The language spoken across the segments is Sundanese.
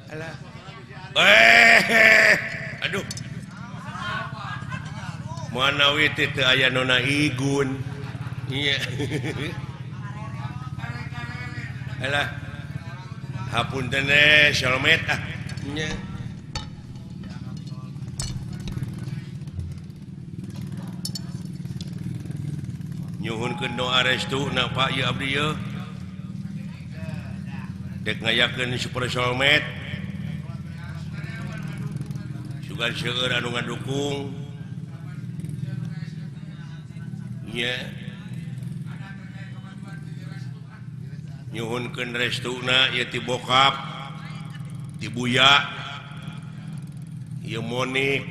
Alah. Eh, aduh. Manawi teh teu aya Nona Igun. Iya. Alah. Hapunten Solmet ah. Nya. Nyuhunkeun doa restu na Pak ieu abdi ieu. Dek ngayakeun Super Solmet. Sugan seueur anu ngadukung. Nya. Nyuhunkeun restuna ieu ti bokap, ti buya, ieu Monik.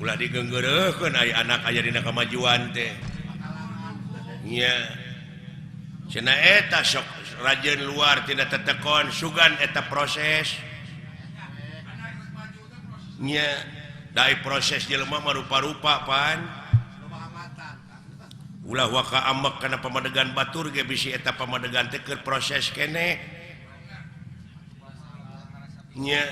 Ulah digeunggeureuhkeun aya anak aya dina kamajuan teh. Nya. Cenah eta sok rajin luar tina tetekon sugan eta proses. Nya, da proses jelema mah rupa-rupa pan. Ulah waka ambek kana pamadegan batur ge bisi eta pamadegan teh keur proses keneh. Nya.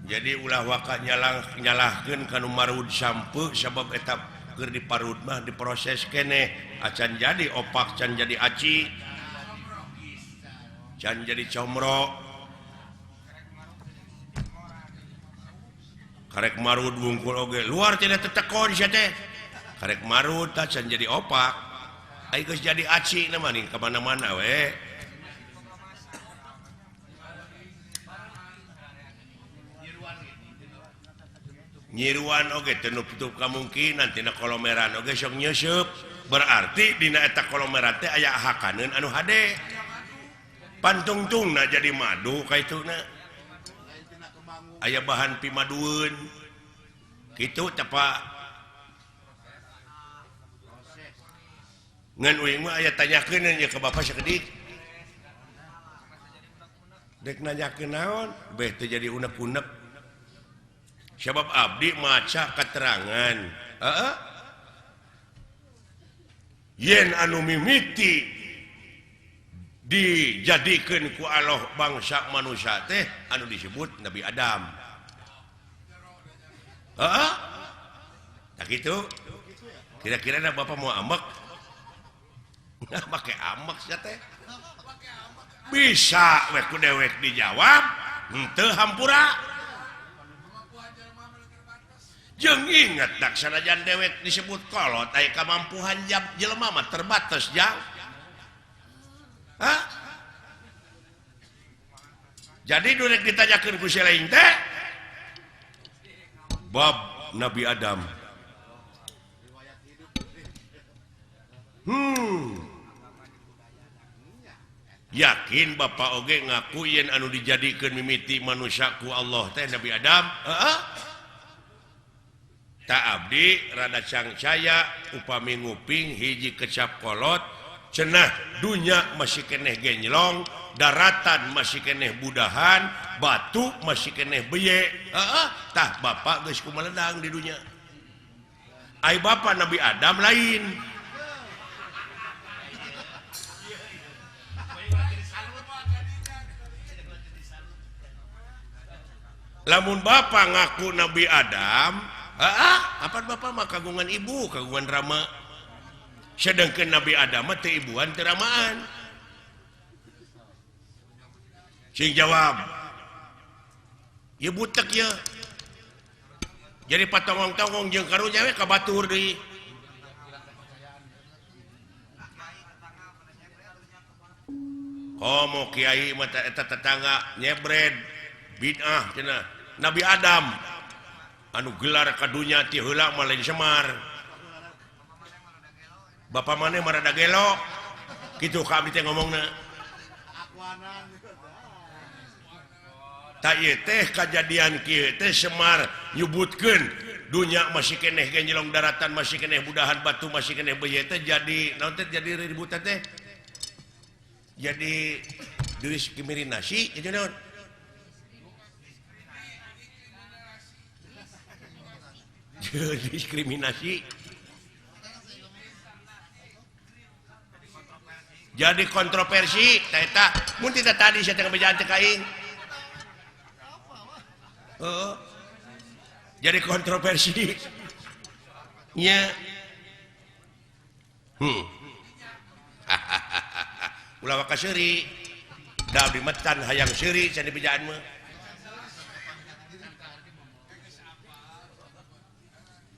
Jadi ulah waka nyalahkeun ka nu marud sampe sabab eta keur diparud mah diproses keneh acan jadi opak, can jadi aci, can jadi comro. Karek marud wungkul oge luar tidak tetekon sia teh. Karek marud tah can jadi opak. Ai geus jadi aci na mah ning ka mana-mana we. Nyiruan oge teu nutup kamungkinan tina kolomeran oge sok nyeuseub. Berarti dina eta kolomeran teh aya hakaneun anu hade. Pantungtungna jadi madu kaituna. Aya bahan pimadueun. Kitu teh Pak. Ngan uing mah aya tanyakeun nya ka bapak sakedik. Dek nanyakeun naon? Beh teu jadi unek-unek. Sebab abdi maca keterangan. Heeh. Yen anu mimiti dijadikeun ku Allah bangsa manusia teh anu disebut Nabi Adam. Heeh. Tak kitu. Kira-kira na bapak mau ambek? Nggak pakai ambek sia teh. Bisa we ku dewek dijawab, henteu hampura. Jeung inget tak sanajan dewek disebut kolot aya kamampuhan jelema mah terbatas jang. Hah? Jadi durek ditanyakeun ku si lain teh bab Nabi Adam. Yakin bapak oge ngaku yen anu dijadikeun mimiti manusia ku Allah teh Nabi Adam? Heeh. Tak abdi rada cangcaya upami nguping hiji kecap kolot cenah dunya masih keneh genjlong, daratan masih keneh budahan, batu masih keneh beye. Heeh, tah bapak geus kumaledang di dunya. Ai bapak Nabi Adam lain. Lamun bapak ngaku Nabi Adam, heeh, apa bapak mah kagungan ibu, kagungan rama. Sedangkan Nabi Adam mah teu ibuan teu ramaan. Sing jawab. Ieu butek ye. Jadi patongong-tongong jeung karunya we ka batur deui. Komo kiai mah eta tetangga nyebred bid'ah cenah. Nabi Adam anu gelar ka dunya ti heula mah lain Semar. Bapak maneh mah rada gelo. Kitu ka abdi teh ngomongna. Ta ieu teh kajadian kieu teh Semar nyebutkeun dunya masih keneh genjelong daratan masih keneh budahan batu masih keneh beuye teh jadi naon teh jadi ributan teh. Jadi diskriminasi jadi naon? Diskriminasi. Jadi kontroversi tah eta mun tita tadi sia teh ngabejaan teh ka aing. Heeh. Jadi kontroversi. Nya. Ulah waka seuri. Da abdi metan hayang seuri cenah dibejaan mah.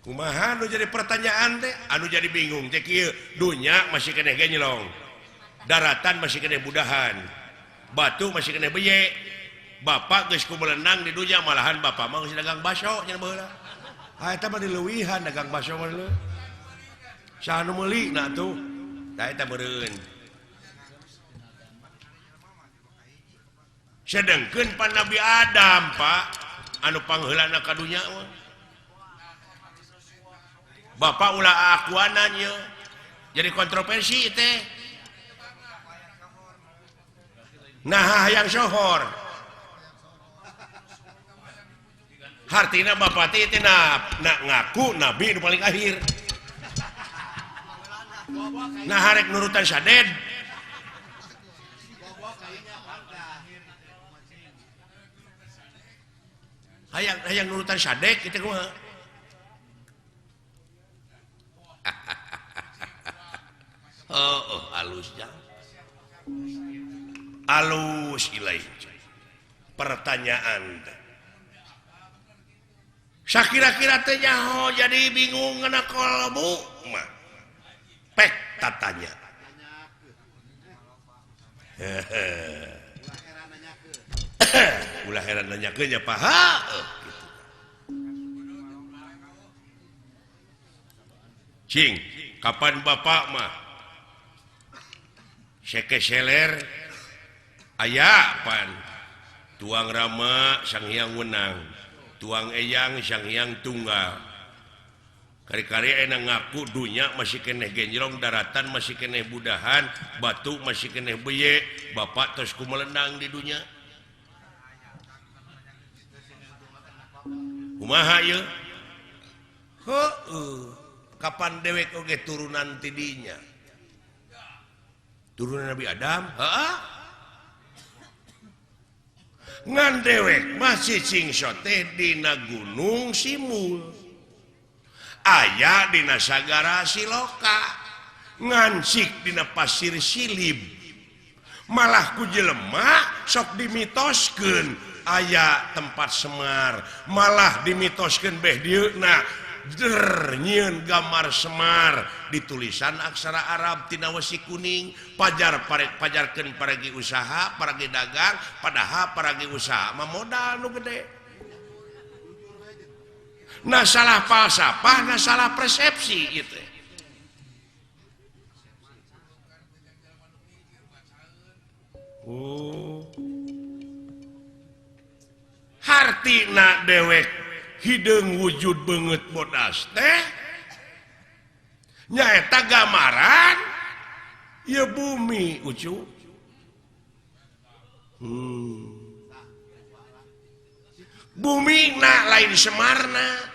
Kumaha anu jadi pertanyaan teh? Anu jadi bingung teh kieu, dunya masih keneh genyelong. Daratan masih keneh budahan. Batu masih keneh beye. Bapak geus kumelenang di dunya malahan bapak mah geus dagang baso nya baheula. Ha eta mah dileuwihan dagang baso mah leuh. Saha nu meuli na atuh? Tah eta meureun. Sedengkeun pan Nabi Adam, Pak, anu pangheulana ka dunya mah. Bapak ulah akuanan ye. Jadi kontroversi teh. Nah hayang sohor. Hartina bapak teh teh na ngaku nabi nu paling akhir. Nah harek nurutan saded. Hayang hayang nurutan sadek kitu kumaha? Oh, oh halus jang. Alus ilai. Pertanyaan teh. Sakira-kira teh nyaho jadi bingung ngena kolbu mah. Pek tatanya. Ulah heran nanyakeun nya Pak. Heuh kitu. Cing, kapan bapak mah sekeseler aya pan tuang Rama Sang Hyang Wenang, tuang Eyang Sang Hyang Tunggal. Kari-kari enak ngaku dunya masih keneh genjrong, daratan masih keneh budahan, batu masih keneh beye, bapak tos kumelenang di dunya. Kumaha ieu? Heueuh, kapan dewek oge turunan ti dinya? Turunan Nabi Adam? Heeh. Ngan dewek masih cingso teh dina Gunung Simul. Aya dina Sagara Siloka, ngansik dina Pasir Silib. Malah ku jelema sok dimitoskeun aya tempat Semar, malah dimitoskeun beh dieuna der nyieun gambar Semar ditulisan aksara Arab tina wesi kuning, pajar pajarkeun paragi usaha, paragi dagang, padahal paragi usaha mah modal nu gede. Nah salah falsafah, nah salah persepsi gitu. Oh. Hartina dewek hideung wujud beungeut bodas teh nyaeta gambaran ieu bumi ucu. Bumi na lain Semarna.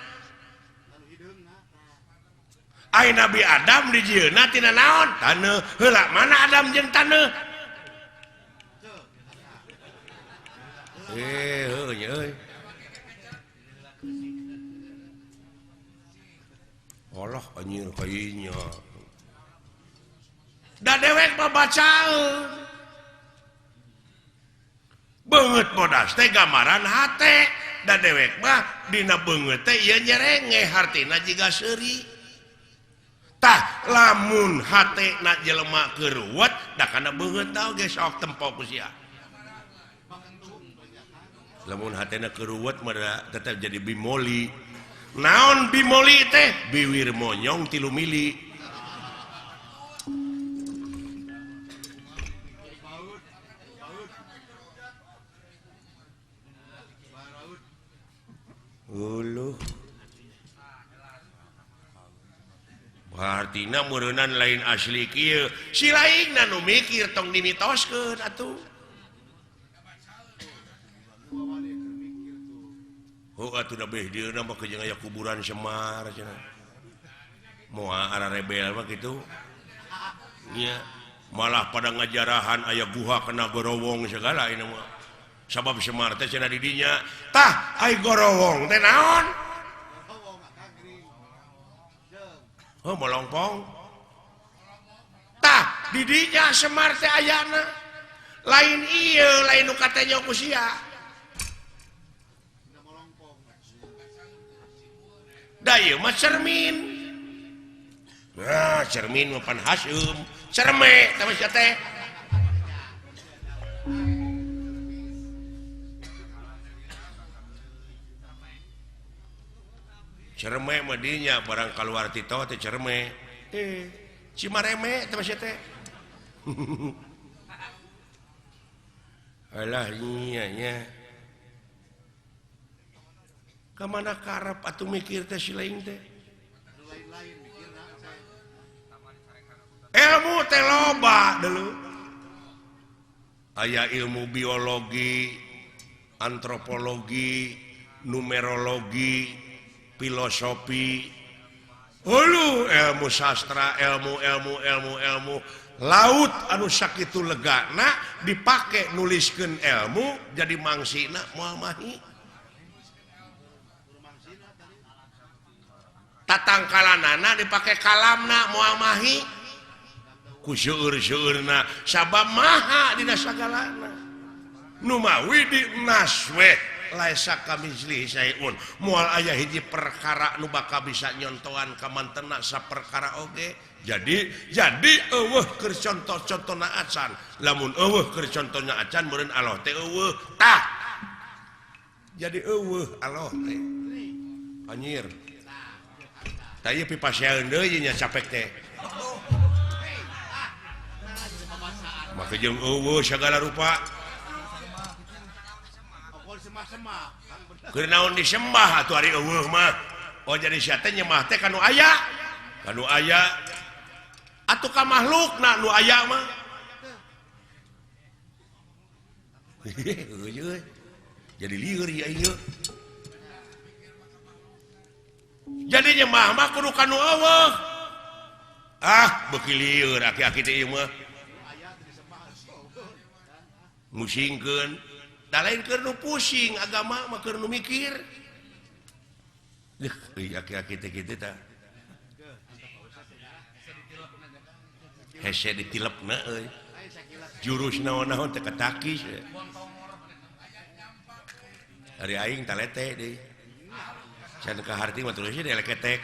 Ai Nabi Adam dijieunna tina naon? Taneuh. Heula mana Adam jeung taneuh? Heuh nya euy. Allah anjir kayanya. Da dewek mah bacaeun. Beungeut bodas teh gambaran hate. Da dewek mah dina beungeut teh ieu nyerenge hartina jiga seuri. Tah lamun hate na jelema keur ruwet da kana beungeut oge sok tempo ku sia. Lamun hatena keur ruwet mah tetep jadi bimoli. Naon bimoli teh? Biwir monyong 3 mili. Uluh. Hartina meureunan lain asli kieu. Si lainna nu mikir tong dimitoskeun atuh. Oh atuh da beh dieuna mah jeung aya kuburan Semar cenah. Moal ara rebel mah kitu. Nya, Malah pada ngajarahan aya guha kena gorowong segala ini mah. Sabab Semar teh cenah di dinya. Tah ai gorowong teh naon? Oh molongpong. Tah di dinya Semar teh ayana. Lain ieu lain nu katanya ku sia. Da ieu mah cermin. Nah, cermin mah pan haseum. Cerme teh mah sia teh. Cerme mah dinya barang kaluar ti teh cerme. Cimareme teh mah sia teh. Alah nya nya. Ka mana karep atuh mikir teh si lain teh. Ilmu teh loba deuleu. Aya ilmu biologi, antropologi, numerologi, filosofi, hulu ilmu sastra, ilmu ilmu ilmu ilmu laut anu sakitu legana dipake nuliskeun ilmu jadi mangsina moal mahi. Tatangkalanana dipake kalamna moal mahi. Ku seueur-seueurna sabab maha dina sagalana. Nu mawi di naswe laisa kamitslihi syai'un moal aya hiji perkara nu bakal bisa nyontoan ka mantena saperkara oge. Jadi eueuh keur contoh-contona acan. Lamun eueuh keur contohna acan meureun Allah teh eueuh. Tah. Jadi eueuh Allah teh. Anjir. Tah ieu pipasean deui nya capek teh. Maka jeung eueuh sagala rupa. Keur naon disembah atuh ari eueuh mah. Oh jadi sia teh nyembah teh ka nu aya. Ka nu aya. Atuh ka makhlukna nu aya mah. Jadi lieur ieu ieu. Jadi nyembah mah kudu ka nu eueuh. Ah beuki lieur aki-aki teh ieu mah. Musingkeun. Da lain keur nu pusing agama mah keur nu mikir. Deuh euy aki-aki teh kitu tah. Hese ditilepna euy. Jurus naon-naon teh katakis. Ari aing talete deui. Can kaharti mah terus deui leketek.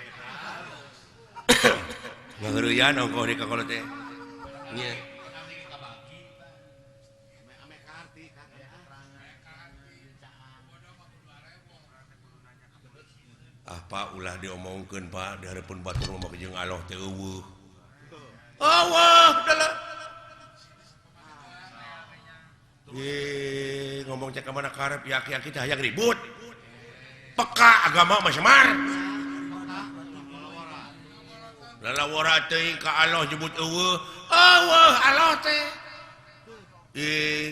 Ngaheureuyan ongkoh di kakolot teh. Nya. Ah Pak ulah diomongkeun Pak di hareupeun batur mah jeung Allah teh eueuh. Eueuh dalah. Ngomong cek ka mana karep ya aki-aki teh hayang ribut. Peka agama mah Semar. Lalawara teuing ka Allah nyebut eueuh. Eueuh Allah teh.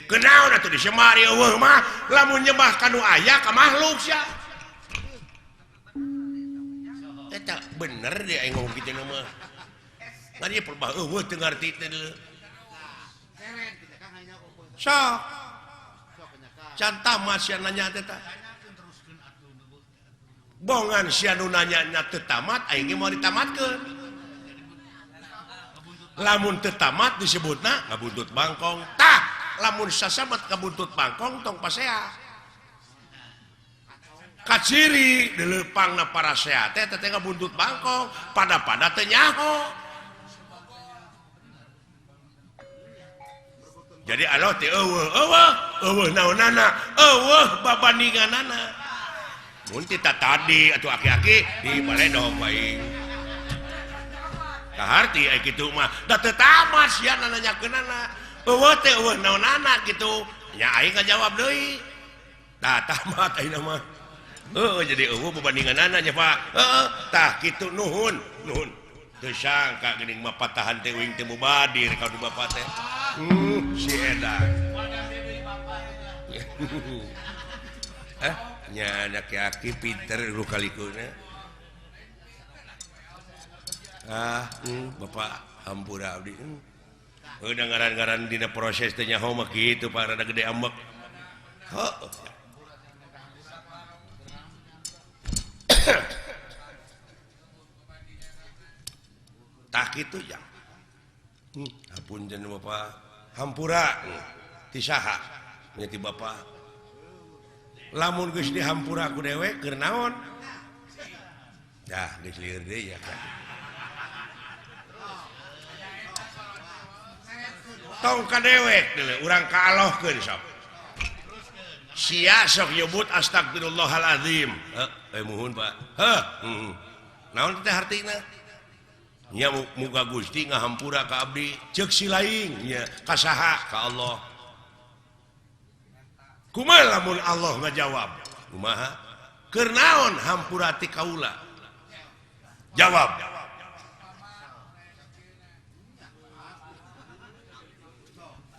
Kenaon atuh disemar eueuh mah lamun nyembah ka nu aya ka makhluk sia. Eta bener deh aing ngomong kitu mah. Ngan ieu perbah eueuh teu ngarti teh deuleu. Sok. Can tamat sia nanya teh tah. Bongan sia nu nanya nya teu tamat aing ge moal ditamatkeun. Lamun teu tamat disebutna ngabuntut bangkong. Tah, lamun sasabat ngabuntut bangkong tong pasea. Kaciri dileupangna parasea teh teh ngabuntut bangkong, pada-pada teu nyaho. Jadi Allah teh eueuh, eueuh, eueuh naonana, eueuh babandinganana. Mun ti tadi atuh aki-aki di baledog bae. Kaharti ai kitu mah, da teu tamat sia nanyakeunana. Eueuh teh eueuh naonana kitu. Nya aing ngajawab deui. Tah tamat ayeuna mah. Heeh jadi eueuh babandinganana nya Pak. Heeh tah kitu nuhun, nuhun. Teu sangka geuning mah patahan teh uing teh mubadir ka du bapa teh. Si edan. Nya aki-aki pinter lu kalikuna. Ah, bapak hampura abdi. Udah ngaran-ngaran dina proses teh nyaho mah kitu Pak, rada gede ambek. Heuh. Tah kitu jang. Hapunten Bapak, hampura ti saha? Nya ti Bapak. Lamun geus dihampura ku dewek keur naon? Dah geus lieur deui ya kan. Tong ka dewek deuleu urang kaalohkeun sok. Sia sok nyebut astagfirullahalazim. Heuh, muhun Pak. Heuh, Naon teh hartina? Nya muga Gusti ngahampura ka abdi, ceuk si laing nya ka saha? Ka Allah. Kumaha lamun Allah ngajawab? Kumaha? Keur naon hampura ti kaula? Jawab.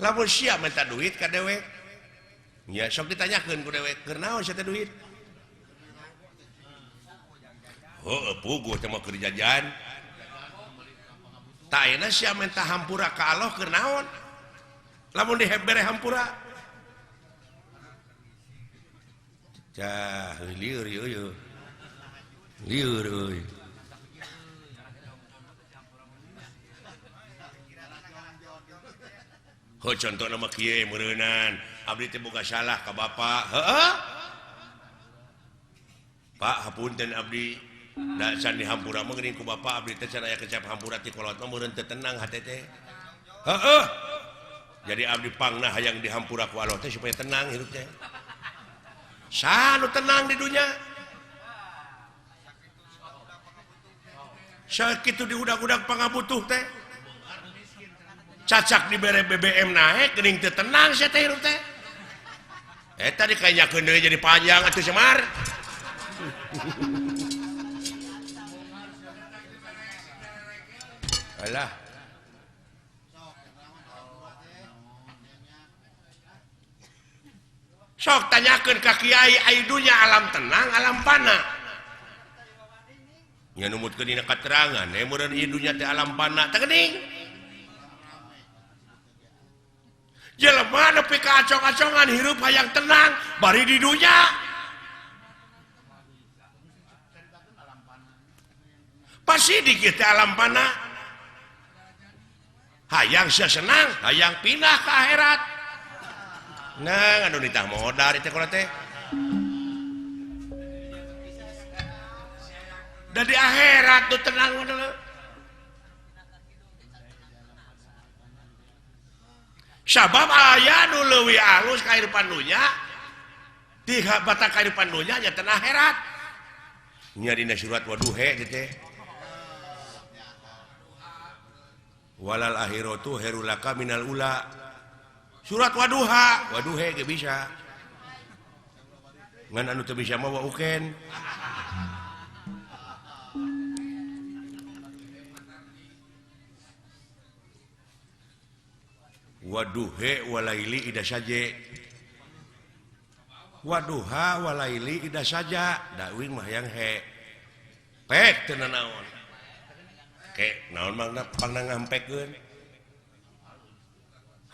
Lamun sia minta duit ka dewek, nya sok ditanyakeun ku dewek, keur naon sia teh duit? Heuh, puguh teh mah keur jajan. Tah ayeuna sia minta hampura ka Allah keur naon? Lamun dibere hampura. Cah, lieur ieu. Lieur euy. Heuh, contohna mah kieu meureunan, abdi teh boga salah ka bapa. Heueuh. Pak, hapunten abdi. Da can dihampura mah geuning ku bapa abdi teh can aya kecap hampura ti kolot mah meureun teu tenang hate teh. Heueuh. Jadi abdi pangna hayang dihampura ku Allah teh supaya tenang hirup teh. Saha nu tenang di dunya? Sakitu diudag-udag pangabutuh teh. Cacak dibere BBM naik geuning teu tenang sia teh hirup teh. Eta dikaenyakeun deui jadi panjang atuh Semar. Alah. Sok tanyakeun ka kiai ai dunya alam tenang alam pana. Nya numutkeun dina katerangan meureun ieu dunya teh alam pana teh geuning. Jelema nepi ka acong-acongan hirup hayang tenang bari di dunya. Pasti dikit teh alam pana. Hayang sia senang, hayang pindah ke akhirat. Nah, anu nitah modal teh kolot teh. Da di akhirat tuh tenang mah. Sabab aya nu leuwih alus kahirupan dunya, ti batak kahirupan dunya nya teh akhirat. Nya dina surat Waduhe teh. Walal akhiratu khairul laka minal ula. Surat Waduha, Waduhe ge bisa. Ngan anu teu bisa mah wa uken. Waduhe walaili ida saje. Waduha walaili ida saja. Da uing mah hayang he. Pek teu nanaon. Ke naon mangna pangna ngampekeun.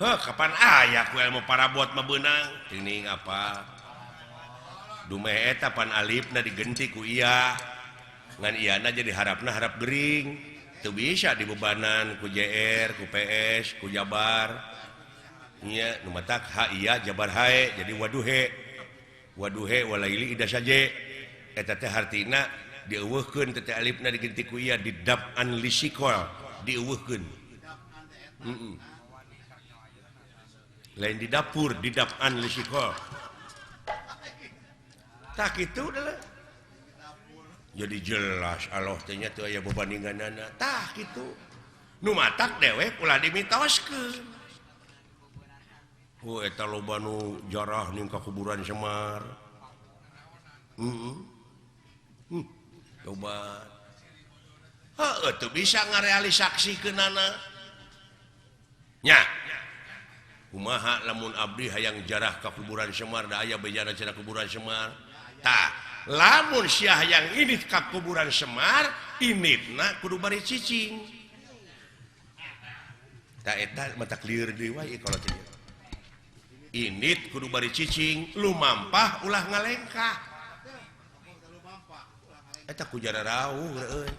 Heuh, kapan aya ku ilmu parabot mah beunang? Tining apa? Dumeh eta pan alifna digenti ku iya. Ngan iyana jadi harapna harap gering. Teu bisa dibebanan ku JR, ku PS, ku Jabar. Nya nu matak ha iya Jabar hae jadi waduhe. Waduhe walaili ida saje. Eta teh hartina dieuweuhkeun teh alifna digenti ku iya didap'an lisikol dieuweuhkeun. Lain di dapur didap'an lisikol. Tak kitu adalah. Jadi jelas Allah teh nya teu aya bebandinganana. Tah kitu. Nu matak dewek ulah dimitoskeun. Oh eta loba nu jarah ning ka kuburan Semar. Coba. Heueuh teu bisa ngarealisaksikeunana. Nya. Kumaha lamun abdi hayang jarah ka kuburan Semar da aya bejana cenah kuburan Semar. Tah, lamun sia hayang indit ka kuburan Semar, inditna kudu bari cicing. Ta eta mata lieur deui wae kalau teh. Indit kudu bari cicing, lumampah ulah ngalengkah. Eta ku jararauh euy.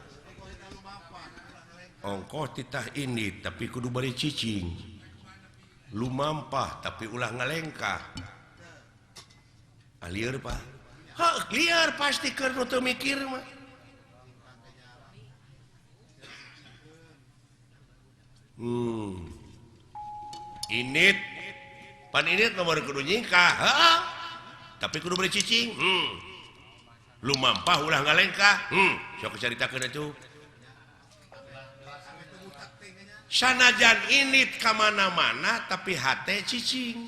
Ongkoh titah indit tapi kudu bari cicing. Lumampah tapi ulah ngalengkah. Ah lieur Pak. Heuh, lieur pasti keur nu teu mikir mah. Init pan init nomor kudu nyingkah, heeh. Tapi kudu bari cicing. Lumampah ulah ngalengkah. Sok caritakeun atuh. Sanajan init ka mana-mana tapi hate cicing.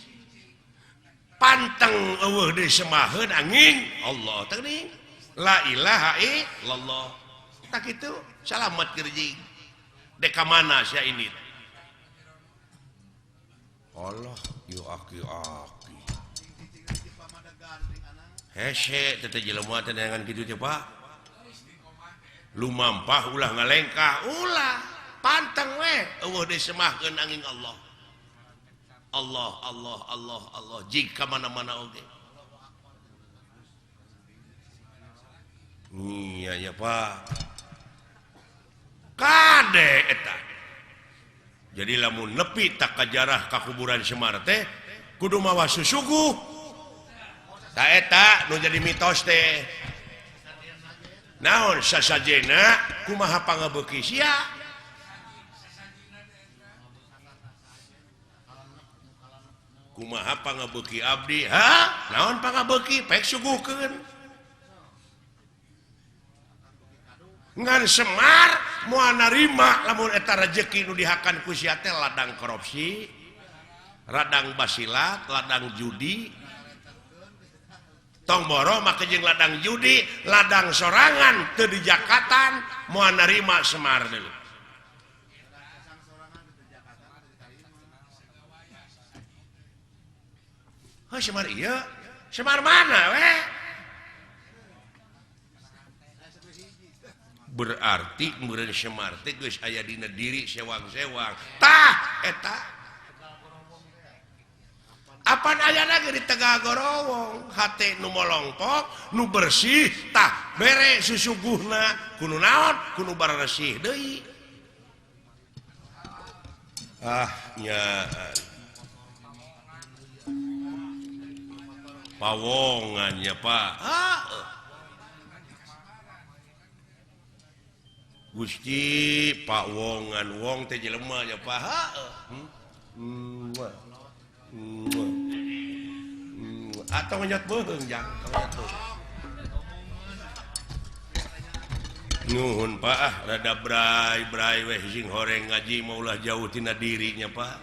Panteng eueuh deui semaheun angin Allah teh geuning. La ilaha illallah. Tak kitu salamet keur jeung. Dek ka mana sia init? Allah yu aki-aki. Hese teh jelema teh neangan kitu teh Pak. Lumampah ulah ngalengkah, ulah panteng we eueuh deui semahkeun angin Allah. Allah Allah Allah Allah jig ka mana-mana oge. Iya ya Pak. Kade eta. Jadi lamun nepi tak kajarah ka kuburan Semar teh kudu mawa susuguh. Ta eta nu jadi mitos teh. Naon sasajena kumaha pangabeuki sia? Kumaha pangabeuki abdi? Ha? Naon pangabeuki? Pek suguhkeun. Ngan Semar moal narima lamun eta rejeki nu dihakan ku sia teh ladang korupsi, ladang basilat, ladang judi. Tong boro make jeung ladang judi, ladang sorangan teu dijakatan moal narima Semar deui. Heuh Semar ieu, Semar mana we? Berarti meureun Semar teh geus aya dina diri sewang-sewang. Tah eta. Apan ayana ge di Tegal Gorowong, hate nu molongpok, nu bersih, tah bere susuguhna kudu naon? Kudu baresih deui. Ah nya. Pawongan ya Pak. Ah. Gusti Pak Wongan wong teh jelema ya Pak. Atau ngenyot beuheung jang, ngenyot beuheung. Nuhun Pak, ah rada bray-bray weh sing horeng ngaji mah ulah jauh tina dirinya Pak.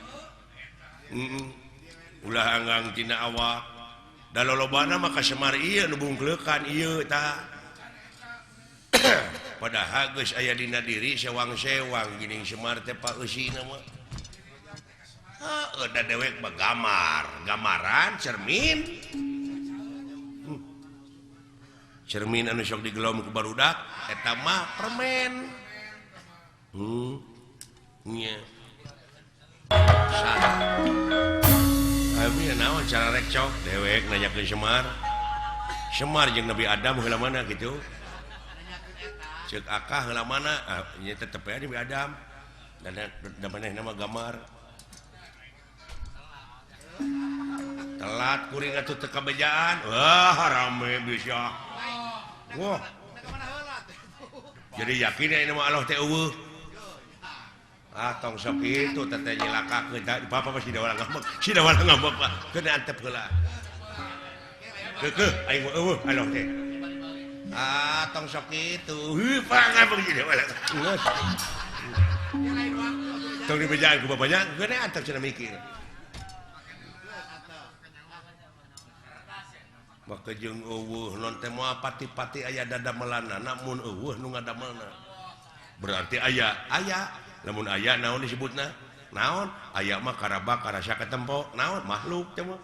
Ulah anggang tina awak. Da lolobana mah ka Semar ieu nu bungkleukan ieu tah. Padahal geus aya dina diri sewang-sewang geuning Semar teh Pak eusina mah. Heuh da dewek mah gamar, gambaran cermin. Cermin anu sok digelom ku barudak eta mah permen. Nya. Saha? Abi naon cara rekcok dewek nanyakeun Semar. Semar jeung Nabi Adam heula mana kitu? Cek akah heula mana? Ah nya tetep aya Nabi Adam. Da manehna mah gamar. Telat kuring atuh teu kabejaan. Wah rame bisa. Wah. Jadi yakin ya ini mah Allah teh eueuh. Ah tong sok kitu teh teh nyilakakeun bapak mah sida walang ngambek. Sida walang ngambek Pak. Keun antep heula. Keukeuh aing mah eueuh Allah teh. Ah tong sok kitu. Heuh Pak ngambek sida walang. Geus. Tong dibejaan ku bapaknya, keun antep cenah mikir. Maka jeung eueuh non teh moal pati-pati aya dadamelanana mun eueuh nu ngadamelna. Berarti aya, aya. Lamun aya naon disebutna? Naon? Aya mah karabak karasa katempo, naon? Makhluk teh mah.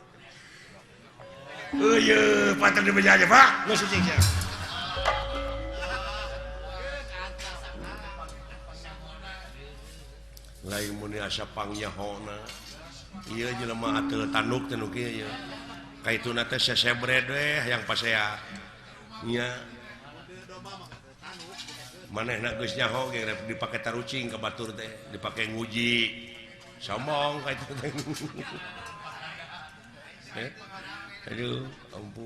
Eueuh, patah dibeja aja, Pak. Geus cicing sia. Lain mun asa pangnyaho. Ieu jelema ateul tanduk teh nu kieu ieu. Kaituna teh sesebred we hayang pasea. Nya. Manehna geus nyaho ge rek dipake tarucing ka batur teh, dipake nguji. Sombong ka itu teh. Eh? Aduh, ampun.